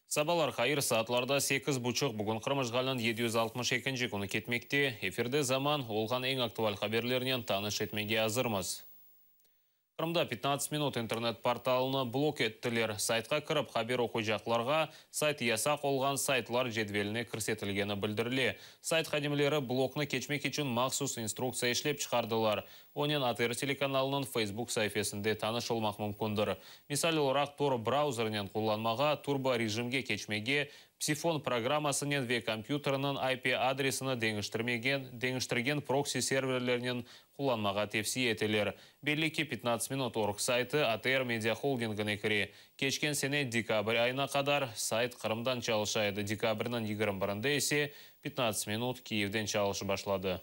Sabalar hayır, saatlarda sekiz buçuq, bugün Qırım işğaliniñ 760 ekinci künü ketmekte. Efirde Zaman, olğan eñ aktual haberlernen tanış etmege azırmız. Qırımda 15 minut internet portalını blok ettiler. Saytqa kirip haber oquycaqlarğa sayt yasaq olğan saytlar cedveline kirsetilgeni bildirile. Sayt hadimleri bloknı keçmek içün mahsus instruktsiya işlep çıqardılar. Onen ATR telekanalınıñ Facebook saifesinde tanış olmaq mümkündir. Misal olaraq, Tor brauzerinen qullanmağa, turbo rejimge keçmege, Psifon programmasınen ve kompyuterniñ IP adresini deñiştirmegen, deñiştirgen proksi serverlernen qullanmağa tevsiye eteler. Belli ki, 15 minut org saytı ATR Media Holdingine kire. Keçken sene dekabr ayına qadar sayt Qırımdan çalışa edi, dekabrniñ 21-inde ise 15 minut Kiyevden çalışıp başladı.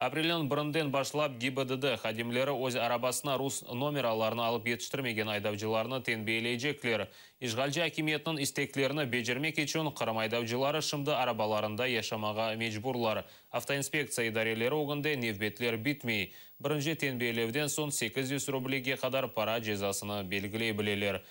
Aprelniñ birinden başlap GİBDD hadimleri öz arabasına rus nomeralarını alıp yetiştirmegen aydavcılarnı tenbiyeleycekler. İşğalci akimiyetniñ isteklerini becermek içün Qırım aydavcıları şimdi arabalarında yaşamağa mecburlar. Avtoinspektsiya idareleri ögünde nevbetler bitmey. Birinci tenbiyelevden soñ 800 rublege qadar para cezasını belgiley bileler.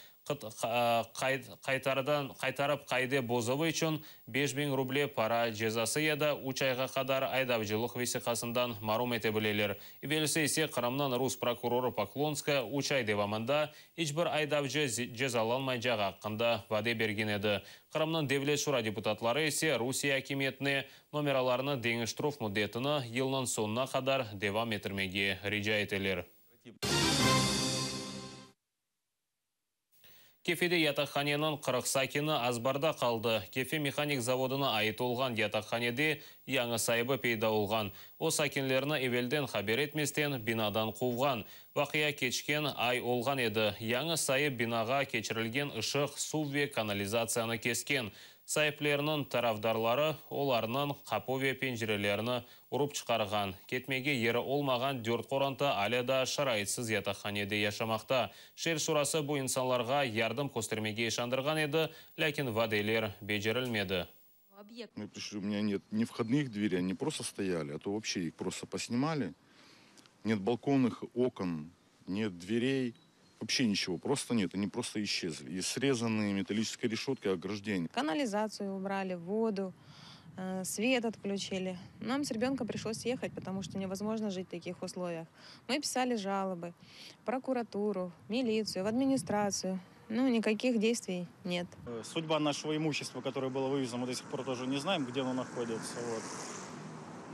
Qaytardan, qaytarıp qaide bozuvı içün 5000 ruble para cezası ya da 3 ayğa qadar aydavcılıq vesiqasından marum ete bileler. Evelsi ise Qırımnıñ rus prokurorı Poklonskaya 3 ay devamında iç bir aydavcı cezalanmaycağı aqqında vade bergen edi. Qırımnıñ Devlet Şura deputatları ise Rusiye akimiyetine nomeralarnı deñiştirüv müddetini yılnıñ soñuna qadar devam ettirmege rica eteler. Kefede yataqhaneniñ 40 sakini azbarda qaldı. Kefe mehanik zavodına ait olğan yataqhanede yañı saibi peyda olğan. O sakinlerni evelden haber etmesten binadan quvğan. Vaqia keçken ay olğan edi. Yañı saip binağa keçirilgen ışıq, suv ve kanalizatsiyanı kesken. Saipleriniñ tarafdarları olarnıñ qapu ve pencerelerini urıp çıqarğan. Ketmege yeri olmağan dört qoranta alâ da şaraitsiz yataqhanede yaşamaqta. Şeer şurası bu insanlarğa yardım köstermege işandırğan edi, lâkin vadeler becerilmedi. Мы пришли, у меня нет ни входных дверей, они просто стояли, а то вообще их просто поснимали. Нет балконных окон, нет дверей, вообще ничего, просто нет, они просто исчезли. И срезанные металлической решеткой ограждения. Канализацию убрали, воду, свет отключили. Нам с ребенком пришлось ехать, потому что невозможно жить в таких условиях. Мы писали жалобы в прокуратуру, в милицию, в администрацию. Ну, никаких действий нет. Судьба нашего имущества, которое было вывезено, мы до сих пор тоже не знаем, где оно находится. Вот.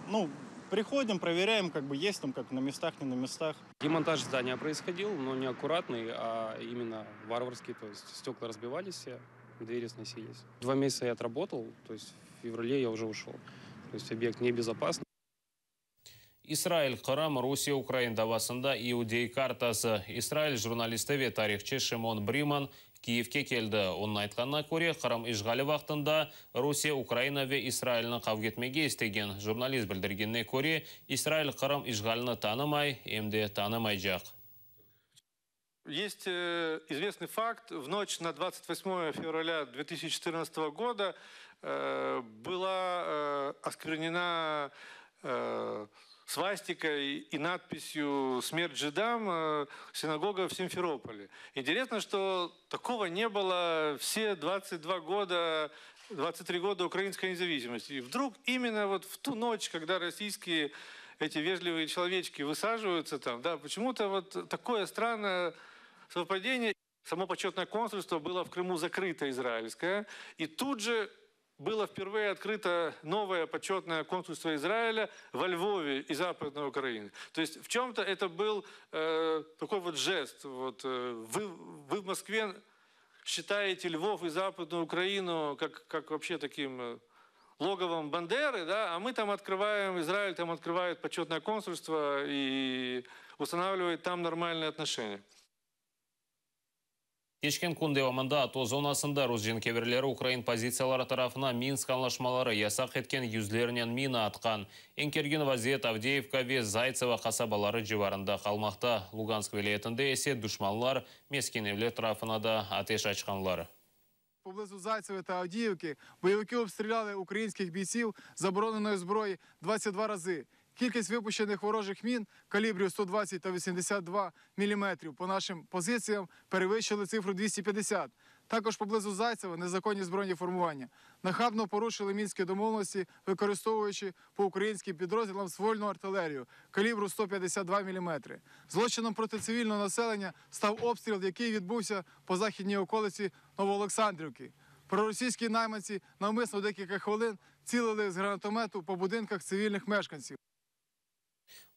Ну, приходим, проверяем, как бы есть там, как на местах, не на местах. Демонтаж здания происходил, но не аккуратный, а именно варварский, то есть стекла разбивались все, двери сносились. 2 месяца я отработал, то есть в феврале я уже ушел. То есть объект небезопасный. İsrail, Qırım, Rusiye, Ukrain davasında İudey kartası. İsrail jurnalisti ve tarihçı Şimon Briman Kiyevke keldi. Onıñ aytqanına köre, Qırım işğali vaqtında Rusiye, Ukraina ve İsrailni qavğa etmege istegen. Jurnalist bildirgenine köre, İsrail Qırım işğalini tanımay, em de tanımaycaq. Есть известный факт. В ночь на 28 февраля 2014 года была осквернена свастикой и надписью «Смерть жидам» синагога в Симферополе. Интересно, что такого не было все 22 года, 23 года украинской независимости. И вдруг именно вот в ту ночь, когда российские эти вежливые человечки высаживаются там, да, почему-то вот такое странное совпадение. Само почетное консульство было в Крыму закрыто израильское, и тут же было впервые открыто новое почетное консульство Израиля во Львове и Западной Украине. То есть в чем-то это был такой вот жест. Вы в Москве считаете Львов и Западную Украину как вообще таким логовом Бандеры, да? А мы там открываем, Израиль там открывает почетное консульство и устанавливает там нормальные отношения. Keçken kün devamında ATO zonasında rus cenkâverleri ukrain pozitsiyaları tarafına Minsk añlaşmaları yasaq etken yüzlernen mina atqan. Eñ kergin vaziyet Avdeyevka ve Zaytsevo qasabaları civarında qalmaqta. Lugansk vilâyetinde ise duşmanlar mesken evler tarafına da ateş açqanlar. Поблизу Зайцеве та Авдіївки бойовики обстріляли українських бійців забороненої зброї 22 рази. Кількість випущених ворожих мін калібрів 120 та 82 мм по нашим позиціям перевищили цифру 250. Також поблизу Зайцева незаконні збройні формування нахабно порушили мінські домовленості, використовуючи по українським підрозділам ствольну артилерію калібру 152 мм. Злочином проти цивільного населення став обстріл, який відбувся по західній околиці Новоолександрівки. Проросійські найманці навмисно декілька хвилин цілили з гранатомету по будинках цивільних мешканців.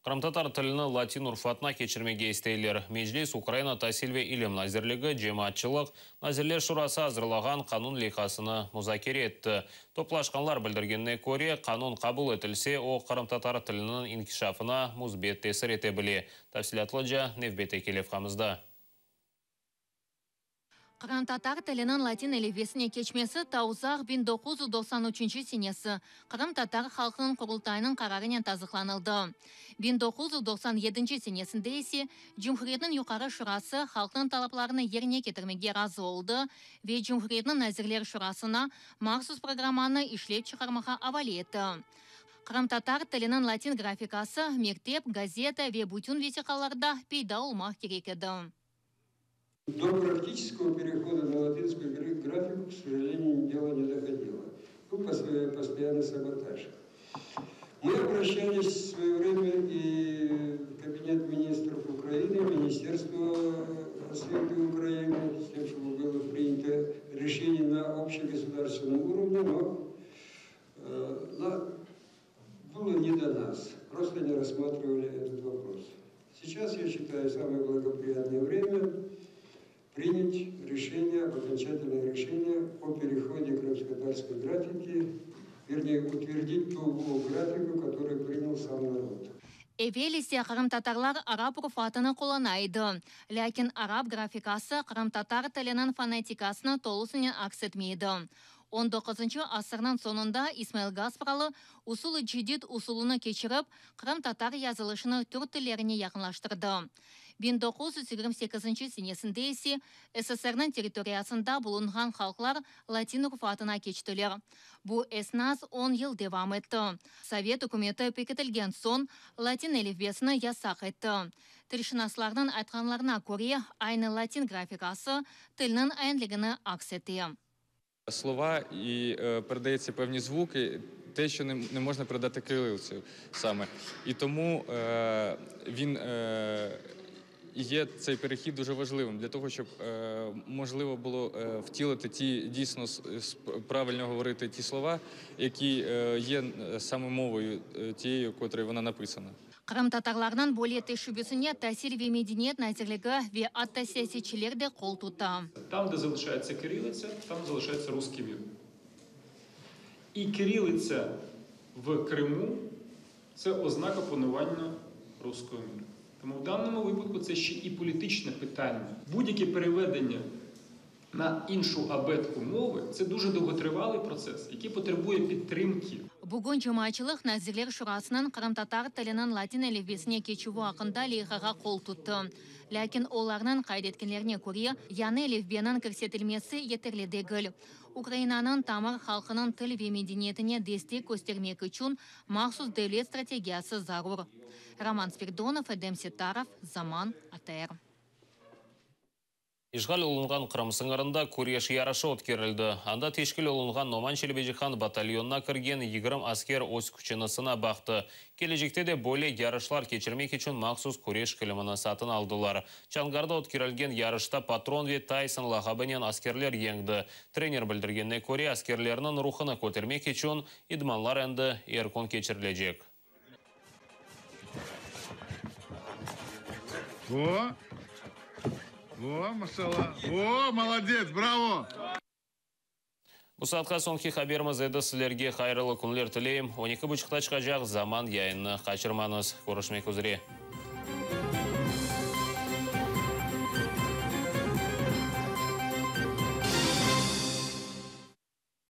Qırımtatar tilini latin urufatına keçirmege isteyler. Meclis, Ukraina tasil ve ilim nazirligi, cemaatçılıq, Nazirler şurası azırlağan qanun leyhasını muzakere etti. Toplaşqanlar bildirgenine köre, qanun qabul etilse, o, qırımtatar tiliniñ inkişafına müsbet tesir ete bile. Tafsilâtlıca nevbetteki levhamızda. Qırımtatar tiliniñ latin elifbesine keçmesi ta uzaq 1993 senesi Qırımtatar halqınıñ Qurultayınıñ qararınen tasdıqlanıldı. 1997 senesinde ise Cumhuriyetniñ Yuqarı Şurası halqnıñ talaplarını yerine ketirmege razı oldı ve Cumhuriyetniñ Nazirler Şurasına mahsus programmanı işlep çıqarmağa avale etti. Qırımtatar tiliniñ latin grafikası mektep, gazeta ve bütün vesiqalarda peyda olmaq kerek edi. До практического перехода на латинскую графику, к сожалению, дело не доходило. Был постоянный саботаж. Мы обращались в свое время и в Кабинет министров Украины, Министерство освіти Украины, с тем, чтобы было принято решение на общегосударственном уровне, но, но было не до нас, просто не рассматривали этот вопрос. Сейчас, я считаю, самое благоприятное время принять решение, окончательное решение о переходе крымско-татарской графики, вернее, утвердить ту графику, которую принял сам народ. Evel ise qırımtatarlar arap urufatını qullana edi. Lâkin arap grafikası qırımtatar tiliniñ fonetikasını tolusınen aks etmey edi. 19 asırnıñ soñunda İsmail Gaspıralı usul-ı cedid usulını keçirip, qırımtatar yazılışını türk tillerine yaqınlaştırdı. 1928 senesinde ise SSRniñ territoriyasında bulunğan halqlar latin urufatına keçtiler. Bu esnas 10 yıl devam etti. Sovet ükümeti pekitilgen soñ latin elifbesini yasaq etti. Tilşınaslarnıñ aytqanlarına köre, aynı latin grafikası tilniñ aenkligini aks ete. Слова і передається певні звуки, те, що не, не можна передати кирилицею саме. І тому е, він е, є цей перехід дуже важливим для того, щоб е, можливо було е, втілити ті дійсно правильно говорити ті слова, які е, є саме мовою тією, котрою вона написана. Qırımtatarlarnıñ böyle teşebbüsine Tasil ve medeniyet nazirligi ve atta siyasetçiler de qol tuttı. Там, де залишається кирилиця, там залишається русский мир. І кирилиця в Криму це ознака панування руського міру. Тому в даному випадку це ще і політичне питання. Будь-яке переведення на іншу абетку мови це дуже довготривалий процес, який потребує підтримки. Bugün cemaatçılıq Nazirler Şurasınıñ qırımtatar tiliniñ latin elifbesine keçüvi aqqında leyhağa qol tuttı. Lâkin olarnıñ qayd etkenlerine köre, yañı elifbeniñ kirsetilmesi yeterli degil. Ukrainanıñ tamır halqınıñ til ve medeniyetine destek köstermek içün mahsus devlet strategiyası zarur. Roman Spiridonov, Edem Settarov, Zaman, ATR. İşğal olunğan Qırım sıñırında küreş yarışı ötkerildi. Anda teşkil olunğan Noman Çelebicihan batalyonına kirgen 20 asker öz küçüni sınap baqtı. Kelecekte de böyle yarışlar keçirmek içün mahsus küreş kilimini satın aldılar. Çonğarda ötkerilgen yarışta Patron ve Tayson lağabınen askerler yeñdi. Trener bildirgenine köre askerlerniñ ruhını kötermek içün idmanlar endi er kün keçirilecek. О! О, maşalla. О, молодец, браво! Bu saatqa soñki haberimiz edi sizlerge hayırlı künler tileyim. 12.30-ta çıqacaq zaman yayınını qaçırmañız. Körüşmek üzre.